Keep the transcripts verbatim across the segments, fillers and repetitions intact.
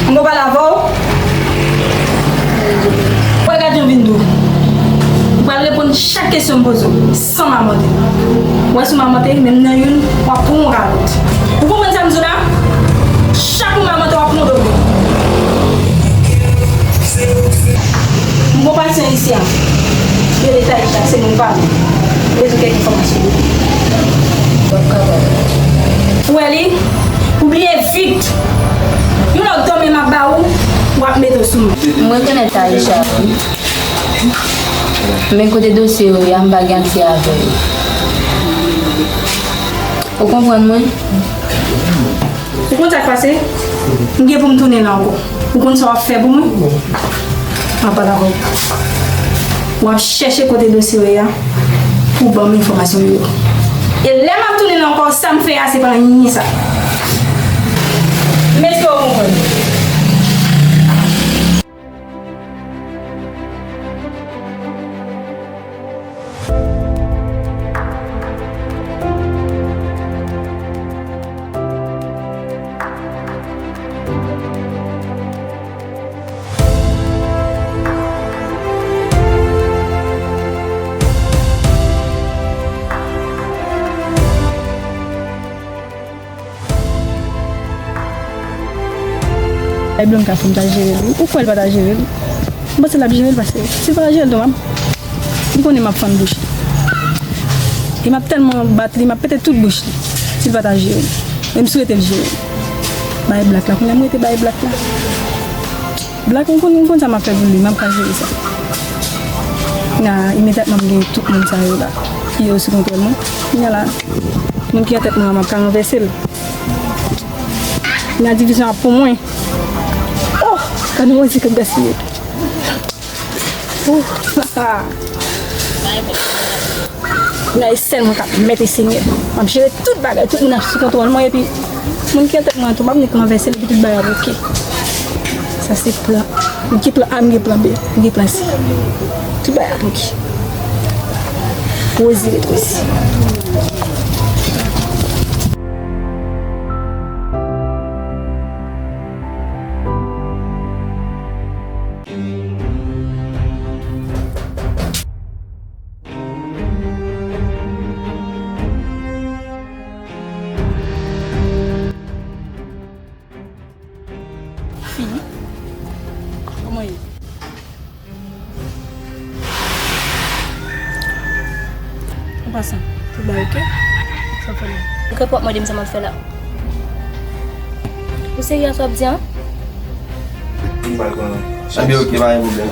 M gon pale avè w. Ou pral gade yon vin dou. Ou pral reponn chak kesyon m poze w, san mamante. Ou wè si w mamante, menm nan youn, w ap pran yon kalòt. Ou konprann sa m di w la? Chak ou mamante, w ap pran yon dòt. M gon pasyan isi a. Yo detay sa, se moun pa m. Bezwen kèk enfòmasyon. Ou wè li? Ou bliye vit. Yon lòt dòmi m ap ba ou, w ap mete w sou mwen. Mwen konnen Taïcha, wi. Men kote dosye yo ye a, m pa gen akse avè yo. Ou konprann mwen? Ou konn sa k pase? M gen pou m tounen la ankò. Ou konn sa w ap fè pou mwen? M ap pale avè w. W ap chèche kote dosye yo ye a pou w ban m enfòmasyon yo. E lè m ap tounen la ankò, sa m fè a, se pa anyen sa. M espere w konprann. Ay, Blanka fè m ta jere l, wi. Ou kwè l pa ta jere l? M panse l ap jere l paske si l pa ta jere l tou, m ap, m konnen m ap fann bouch li. E m ap tèlman bat li, m ap pete tout bouch li si l pa ta jere l. Men m swete l jere l. Bay Black la, kounye a m rete bay Black la. Black, m konn, m konn sa m ap fè pou li, m ap ka jere sa. Kounye a, imedyatman m gen tout moun sa yo la ki yo sou kontwòl mwen. Kounye a la, moun ki nan tèt mwen an, m ap ka ranvèse l. Kounye a, divizyon ap pou mwen. Oh! Gade Rosie k ap gaspiye. Oh! Kounye a, e sèl mwen k ap mèt, Senyè. M ap jere tout bagay, tout moun ap sou kontwòl mwen, epi moun ki nan tèt mwen an tou, m ap nik ranvèse l, epi tout bagay ap oke. Sa se plan. M gen plan A, m gen plan B, m gen plan C. Tout bagay ap oke. Rosie ret Rosie. Fi, kòman ye? An pasan, tout bagay oke? Sa w fè la? Ou kwè w ap mande m sa m ap fè la? Ou serye ak sa w ap di an? M pral pran. Ebyen, oke, pa gen pwoblèm.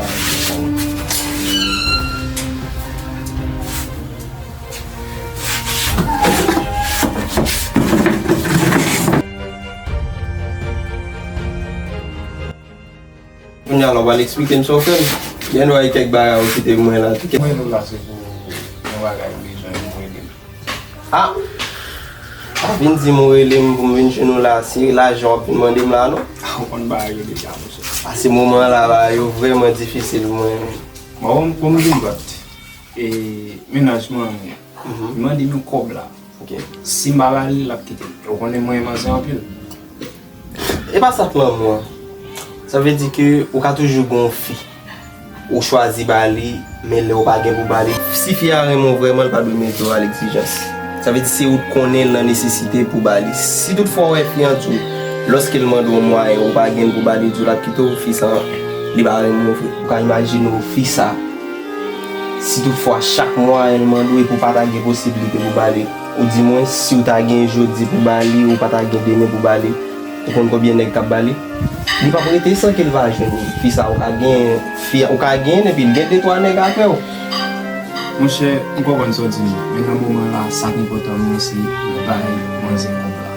Kounye a la, w pral eksplike m sa w fè m. Gen dwa gen kèk bagay ou kite mwen la tou. Mwen rele w la se pou yon bagay ou bezwen pou rele m. Ah! Pa vin di m ou rele m pou m vin jwenn ou la, se lajan w ap vin mande m la, non? Ah, ou konn bagay yo deja, monchè. Pase moman la, bagay yo vrèman difisil pou mwen. Bon, bon, m vin bat. E, mennaj mwen an, li mande m yon kòb la. Ok. Si m pa ba li, l ap kite m. Ou konnen mwen renmen manzè anpil. E pa sa k lanmou an. Sa vle di ke ou ka toujou gen yon fi. Ou chwazi ba li, men lè ou pa gen pou ba li. Si fi a renmen w vrèman, li pa dwe mete w a legzijans. Sa vle di se ou t konnen l nan nesesite pou ba li. Si toutfwa w wè fi an di w, lòske l mande w yon mwayen, ou pa gen pou ba li, di w l ap kite w, fi sa, li pa renmen w vre. Ou ka imajine w fi sa, si toutfwa chak mwayen l mande w epi w pa ta gen posiblite pou ba li, ou di mwen si w ta gen jodi pou ba li, ou pa ta gen demen pou ba li, ou konn konbyen nèg k ap ba li? Li p ap rete san ke l pa jwenn fi sa. Ou ka gen fi, ou ka gen epi l gen de twa nèg apre w. Monchè, m konprann sa w di m, men nan moman la, sa k enpòtan mwen se bay manzè kòb la.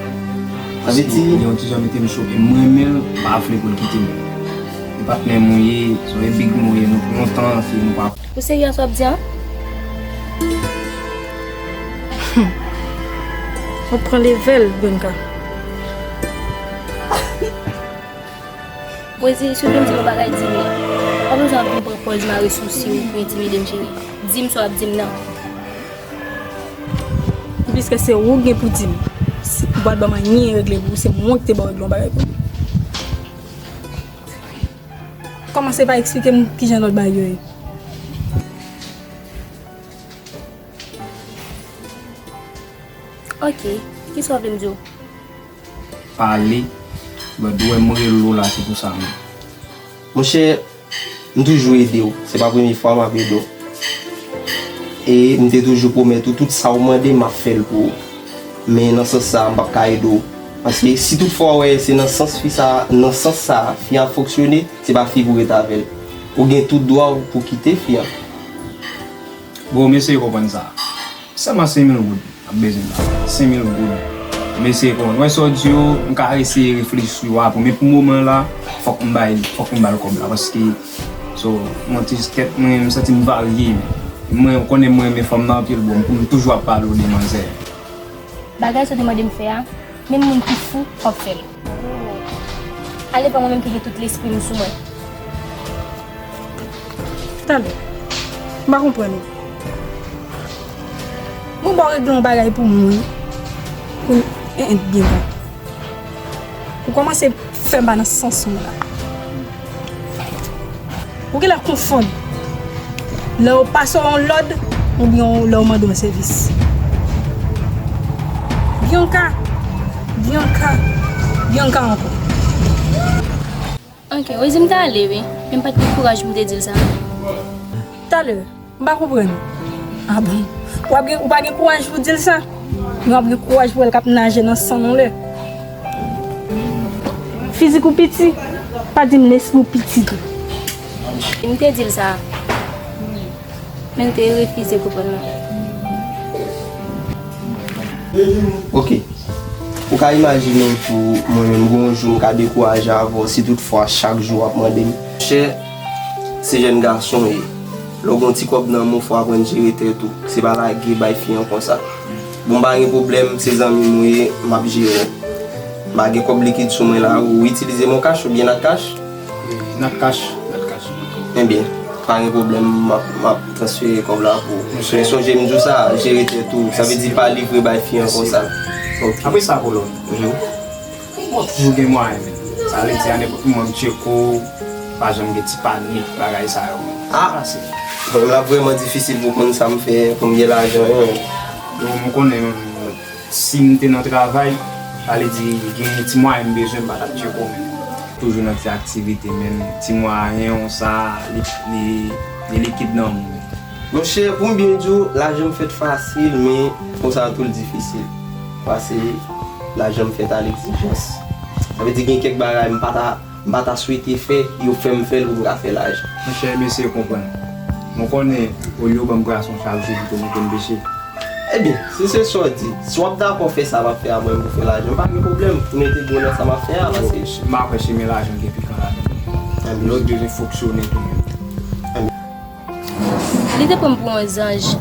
Sa vle di, li yon ti jan mete m cho, e m renmen l, m pa vle pou l kite m. E patnè m ou ye, se yon big m ou ye, nou pran tan ansanm, nou pa. Ou serye ak sa w ap di an? W ap pran levèl, Blanka. Rosie, si w vin di m yon bagay, di m li. Pa bezwen ap vin pran pòz mare sousi w pou entimide m, cheri. Di m sa w ap di m nan. Piske se ou k gen pou di m. Si ou pa t ban m anyen regle pou ou, se mwen ki te ba w regle yon bagay pou ou. Kòmanse pa eksplike m kijan lòt bagay yo ye. Ok, kisa w vle m di w? Pale, but ou wè m rele w la, se pou sa menm. Monchè, m toujou ede w. Se pa premye fwa m ap ede w. E m te toujou pwomèt ou tout sa w mande, m ap fè l pou ou. Men nan sans sa a, m p ap ka ede w. Paske si tout fwa w wè se nan sans fi sa, nan sans sa a, fi a ap fonksyone, se pa fi pou ret avè l. Ou gen tout dwa w pou kite fi a. Bro, m eseye konprann sa. Sèlman senk mil goud m ap bezwen la. Senk mil goud. M eseye konprann. Wè sa w di yo, m ka eseye reflechi sou yo apre. Men pou moman la, fòk m bay, fòk m ba l kòb la. Paske, so, mwen ti kèt mwen, m santi m varye. Mwen, ou konnen mwen renmen fanm nan anpil, bro. M toujou ap pale w de manzè. Bagay sa w te mande m fè a, menm moun ki fou p ap fè l. Ale pa mwen menm ki gen tout lespri m sou mwen. Talè, m pa konprann ou. Bon, ba w regle yon bagay pou mwen wi. Pou m, en, en, Byenka. Ou kòmanse fè m pa nan sans mwen la. Ou genlè konfonn lè yo pase w yon lòd oubyen lè yo mande w yon sèvis. Byenka, Byenka, Byenka ankò. Ok, Rosie, m t ale wi, men m pa t gen kouraj pou m te di l sa. Talè. M pa konprann. Ah bon? W ap gen, ou pa gen kouraj pou w di l sa? Men w ap gen kouraj pou wè l k ap naje nan san w lè. Fizik ou piti, pa di m lespri w piti tou. M te di l sa. Men l te refize konprann mwen. Ok. Ou ka imajine w tou, mwen menm, gen yon jou m ka dekouraje avè w, si toutfwa chak jou w ap mande m. Monchè, se jèn gason w ye. Lè w gen yon ti kòb nan men w, fò w aprann jere tèt ou. Se pa lage bay fi an konsa. Bon, m pa gen pwoblèm, se zanmi m ou ye, m ap jere w. M pa gen kòb likid sou mwen la, ou itilize Moncash oubyen Natcash? Natcash. Natcash. Ebyen, pa gen pwoblèm, m ap, m ap transfere kòb la pou ou. Men sonje m di w sa, jere tèt ou. Sa vle di pa livre bay fi an konsa. Ok. Apre sa, Kolòn, mhm, mwen toujou gen mwayen, men. Sa vle di, a nenpòt moman, m tcheke w, pa janm gen ti panik, bagay sa yo, men. Ah! Sa pase. Bon, la vrèman difisil pou konn sa m fè, pou m gen lajan, wi, men. Yo, m konnen, men, si m te nan travay, sa vle di, gen ti mwayen m bezwen, m pa t ap tcheke w, men. Toujou nan ti aktivite, men. Ti mwayen w sa, li, li, li likid nan men w, men. Monchè, pou m byen di w, lajan m fèt fasil, men konsa tou l difisil. Paske lajan m fèt a legzijans. Sa vle di gen kèk bagay m pa ta, m pa ta swete fè, yo fè m fè l pou m ka fè lajan. Monchè, m eseye konprann. Mwen konnen, olye w ban m krason chak jou pito m konn peche. Ebyen, si se sa w di, si w ap dakò fè sa m ap fè a mwen pou fè lajan, m pa gen pwoblèm pou mete gwo nan sa m ap fè a, paske m pa kwè chemen lajan gen pikan ladan l. Ebyen. Lòt bezwen fonksyone tou menm. Li te pran m pou yon zanj.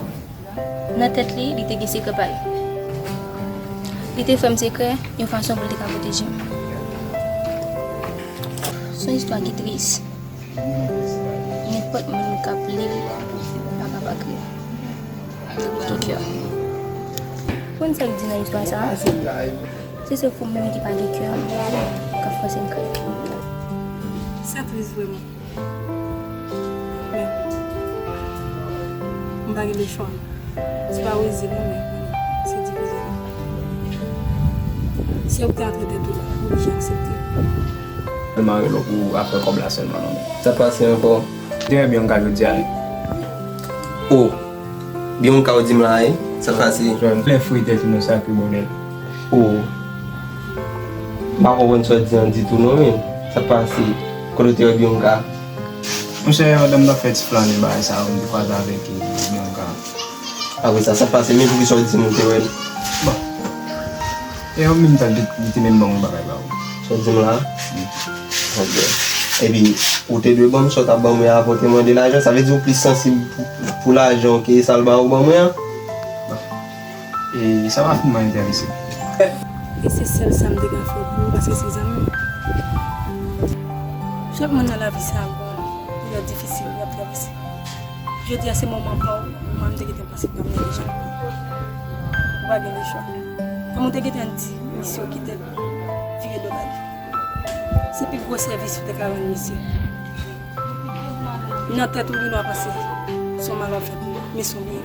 Nan tèt li, li te gen sekrè pa l. Li te fè m sekrè yon fason pou l te ka pwoteje m. Se yon istwa ki tris. Nenpòt moun k ap li l pa ka pa kriye. Ki kè. Konn sa k di nan istwa sa a? Se sèl fanm menm ki pa gen kè k ap fòse m kriye. Sa tris vrèman. Men, m pa gen lechwa. Se pa Wezi non, men se divize. Se ou ki te antre tèt ou la, ou oblije aksepte. Sèlman rele w pou afè kòb la sèlman non, men. Sa pase ankò? Trè byen, m ka jodi a wi. Oh, Bianca ou di m la wi, sa pase? Jwenn plen fri tèt ou nan sakri bonè. Oh. M pa konprann sa w di an ditou non, men. Sa k pase? Kote w te wè Bianca? Monchè, pandan m t ap fè ti flannen bagay sa yo, m te kwaze avèk, eh, Bianca. Apre sa, sa k pase? Men poukisa w di m ou te wè l? Bon. E yon minit, li te, li te menm ban mwen bagay la, wi. Sa w di m la? Wi. Ok. Epi, ou te dwe ban m sa w t ap ban mwen avan w te mande lajan. Sa vle di ou plis sansib pou, pou lajan w ke sa l ba ou ban mwen an? Bon. E sa pa fin mwen enterese. E se sèl sa m te ka fè pou ou, paske se zanmi m. Chak moun nan lavi sa a, bon, li ap difisil, li ap travèse. Jodi a se moman pa w, moman m te gentan pase pa m nan deja. Ou pa gen lechwa. Kòm ou te gentan di misye w kite l, vire do ba li. Se pi gwo sèvis ou te ka rann misye. Nan tèt ou li nwa pase se yon malonèt, men se yon byen.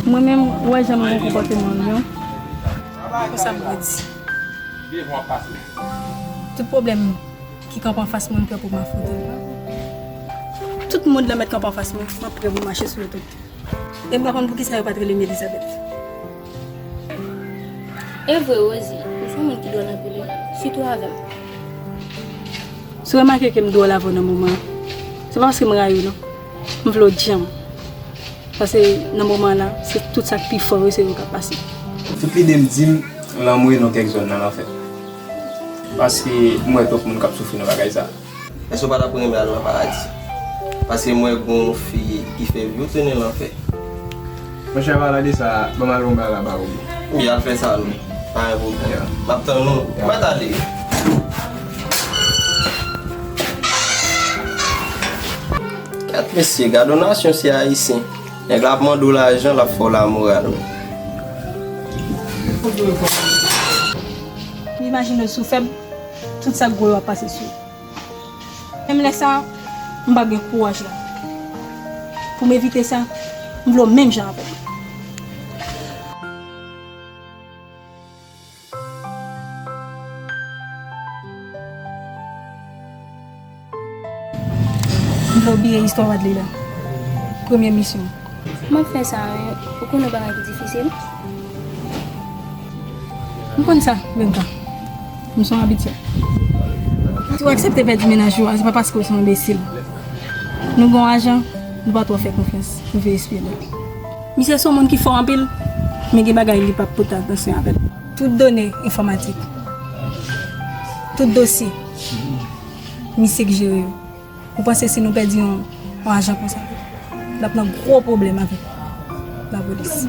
Mwen menm, ou wè jan m gen konpòteman m yo. Konsa m redi. Tout pwoblèm ki kanpe anfas mwen, m prè pou m afwonte l. Tout moun la mèt kanpe anfas mwen, mwen prè pou m mache sou yo tout. E m pa konn poukisa yo pa t rele m Elizabeth. E vre, Rosie, ou se yon moun ki dwòl anpil, wi, sitou avè m. Si w remake ke m dwòl avè w nan moman an, se pa paske m rayi w, non. M vle w djanm. Paske nan moman an la, se tout sa k pi fò yo, se yo k ap pase. Tout lide m di m, lanmou e non kèk zòn nan lanfè. Paske m wè twòp moun k ap soufri nan bagay sa. Èske w pa t ap renmen al nan paradi? Paske m wè gon fi ki fè vi w tounen lanfè. Monchè, pale de sa, ban m al yon bagay la ba ou. Wi, al fè sa, non. Pa gen pwoblèm. M ap tann ou. Mèt ale. Gad mesye, gad yon nasyon se Ayisyen. Nèg la ap mande w lajan, l ap fè w lamoral. M imajine w si w fèb, tout sa k gwo yo ap pase sou ou. Menm lè sa, m p ap gen kouraj la. Pou m evite sa, m vle w menm jan avè m. M vle w bliye istwa Wadley la. Premye misyon. M ap fè sa, men ou konnen bagay ki difisil. M konn sa, Bianca. M se yon abitye. Si w aksepte pèdi mennaj ou a, se pa paske w se yon enbesil. Nou gen yon ajan, nou pa twò fè konfyans. Nou vle espyone l. Misye se yon moun ki fò anpil, men gen bagay li p ap pote atansyon avè l. Tout done enfòmatik, tout dosye, misye k jere yo. Ou panse si nou pèdi yon, yon ajan konsa, n ap nan gwo pwoblèm avèk lapolis.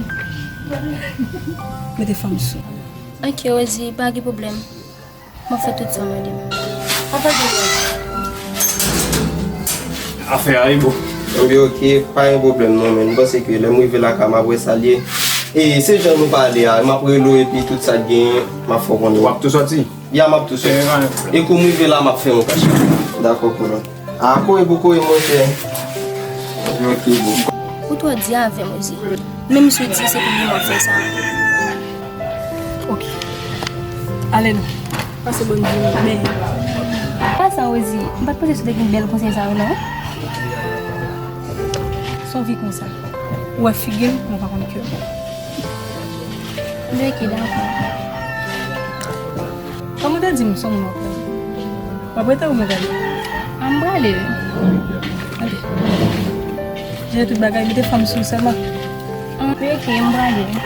Mete fanm sou. Ok, Rosie, pa gen pwoblèm. M ap fè tout sa w mande m. Pa gen pwoblèm. Afè a, e bon. Ebyen, ok, pa gen pwoblèm non, men m panse ke lè m rive lakay, m ap wè sa l ye. E se jan nou pale a, m ap rele w epi tout sa k genyen, m ap fè w konnen. W ap tou sòti? Ya, m ap tou sòti. E kou m rive la, m ap fè yon kach. Dakò, kolon. A, kouri pou kouri, monchè. Ok, bon. Ou twò di avè m, Rosie. Menm si w di se pou li m ap fè sa. Ok. Ale non. Pase bòn jounen. Men. Pa sa, Rosie. M pa t panse si w te gen bèl konsèy sa yo, non. Se yon vi konsa. Ou wè figi m, men w pa konn kè m. Mwen ki dakò. Kòman w te di m se yon moun w ap rele? W ap rete ou mwen gade? A, m prale wi. Ok. Jere tout bagay, mete fanm sou ou sèlman. An, ok, m prale wi.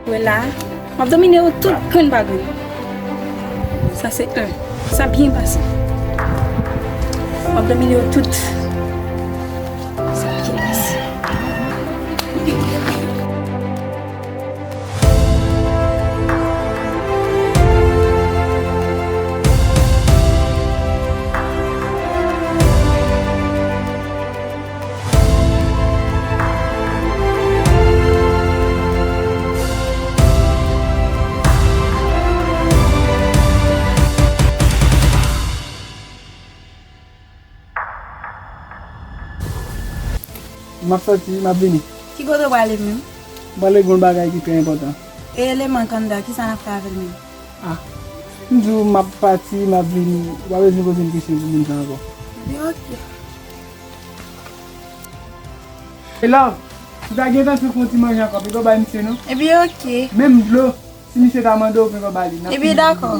Wè la, m ap domine yo tout grenn pa grenn. Sa se en. Sa byen pase. M ap domine yo tout. Sa byen pase. M ap sòti, m ap vini. Ki kote w prale menm? M prale gen yon bagay ki trè enpòtan. E eleman k anndan, kisa n ap fè avè l menm? Ah, m di w m ap pati, m ap vini. Ou pa bezwen poze m kesyon sou moun sa ankò. Ebyen, ok. E love, si w ta gen entansyon fè yon ti manje ankò, pito w bay misye non. Ebyen, ok. Menm dlo, si misye ta mande w, pito w ba li. N ap fini. Ebyen, dakò.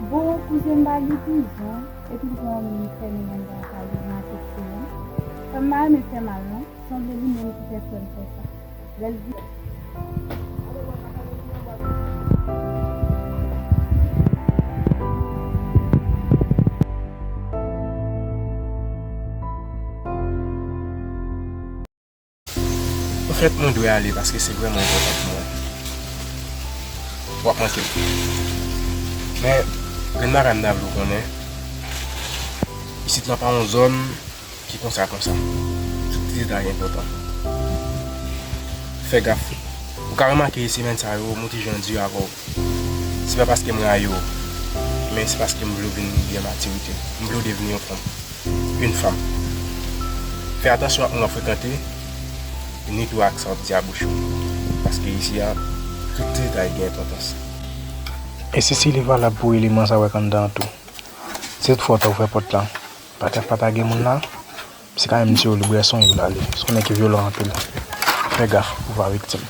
Bon, kouzen m pa gen pizon, epi l gen yon moun fèmen anndan kay li nan kesyon. Fanm nan renmen fè mal, non. Sanble li menm ki fè frè m fè sa. Lè l di. Anfèt, mwen dwe ale paske se vrèman enpòtan pou mwen. W ap manke m. Men, grenn bagay m ta vle w konnen, Isit lan pa yon zòn ki konsa konsa. Tout ti detay enpòtan. Fè gaf. Ou ka remake semèn sa yo, mwen te jan di avè w. Se pa paske m rayi w, men se paske m vle w vin gen matirite. M vle w devni yon fanm. Yon fanm. Fè atansyon ak moun w ap frekante, ni tou ak sa w ap di a bouch ou. Paske isi a, tout ti detay gen enpòtans. E si, si li valab pou eleman sa w wè k anndan an tou. Se tout fòt ou fè pòt la. Pa ta, pa ta gen moun la. Se kanmenm misye ou li bwè son, li ale. Se yon nèg ki vyolan anpil. Fè gaf, ou va viktim.